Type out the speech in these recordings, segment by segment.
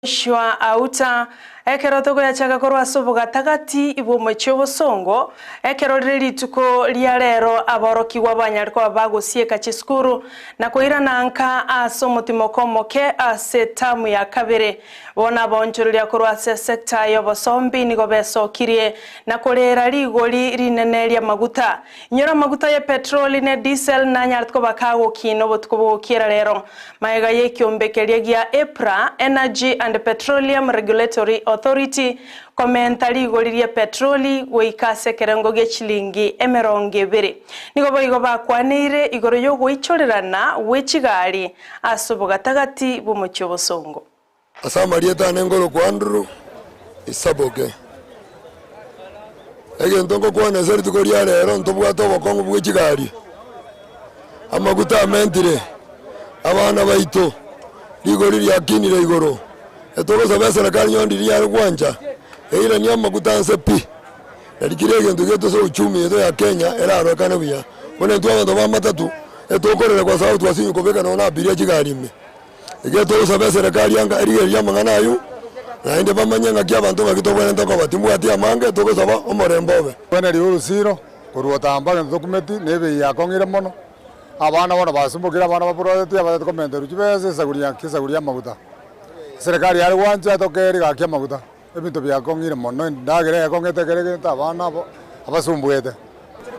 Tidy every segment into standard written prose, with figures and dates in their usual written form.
Joshua Auta, Ekero togoyachaka korwa ase obogatagati bw'omochie obosongo, ekero rire rituko ria rero aborokigwa banyare koba bagosieka chisukuru na koirana nka ase omotimoko omoke ase etamu ya kabere. Bono abaonchoreria korwa ase esecta y'obosombi nigo besokirie na korera rigori rinene ri'amaguta. Inyora amaguta ye petroli ne diesel nanyarete koba kagokina obotuko bogokiera rero. Magega y'ekiombe keria gia EPRA, Energy and Petroleum Regulatory Authority, komenta rigori rie petroli goika ase ekerengo gie chilingi emerongo ebere. Nigo boigo bakwaneire igoro y'ogoichorerana gwe chigari ase obogatagati bw'omochie obosongo. Ase amarieta ane nkorokwa Andrew Isaboke. Egento ngokwana ase rituko ria rero ntobwate obokong'u bwe chigari, amaguta amentire, abana baito, rigori riakinire igoro, etogosaba eserekari nonye riria yare gwancha, eiranie amaguta nse pi, nari kera egento giaito ase uchumi yaito ya Kenya erarorekane buya. Bono intwe abanto ba matatu, etokorera kwa sababu twasinywa kobeka nonye na abiria chigari ime. Ekiagera togosaba eserekari anga erigererie amang'ana ayio, naende bamanye ng'aki abanto ng'aki tobwenerete koba. Timbwati amange, togosaba omorembe obe. Buna riria orosiro korwa otamba gento tokumeti, na ebei yakong'ire mono, abana bono basumbokire abana babororeti abatete komenterwa chibesa esaguri ya esaguri y'amaguta. Eserekari yare gwancha etoke rigaki amaguta, ebinto biakong'ire mono, endagera yakong'ete kera egento abana abo abasumbuete.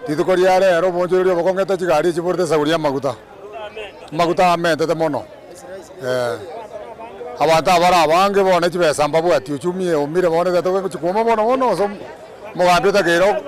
Rituko ria rero oboonchoreria obokong'ete chigari echiborete esaguri y'amaguta, amaguta amentete mono, eh. Abanto abare abange bono chibesa mbabwati, uchumi eumire bono egento gegochi kwoma bono bono ase omogambi otakeire.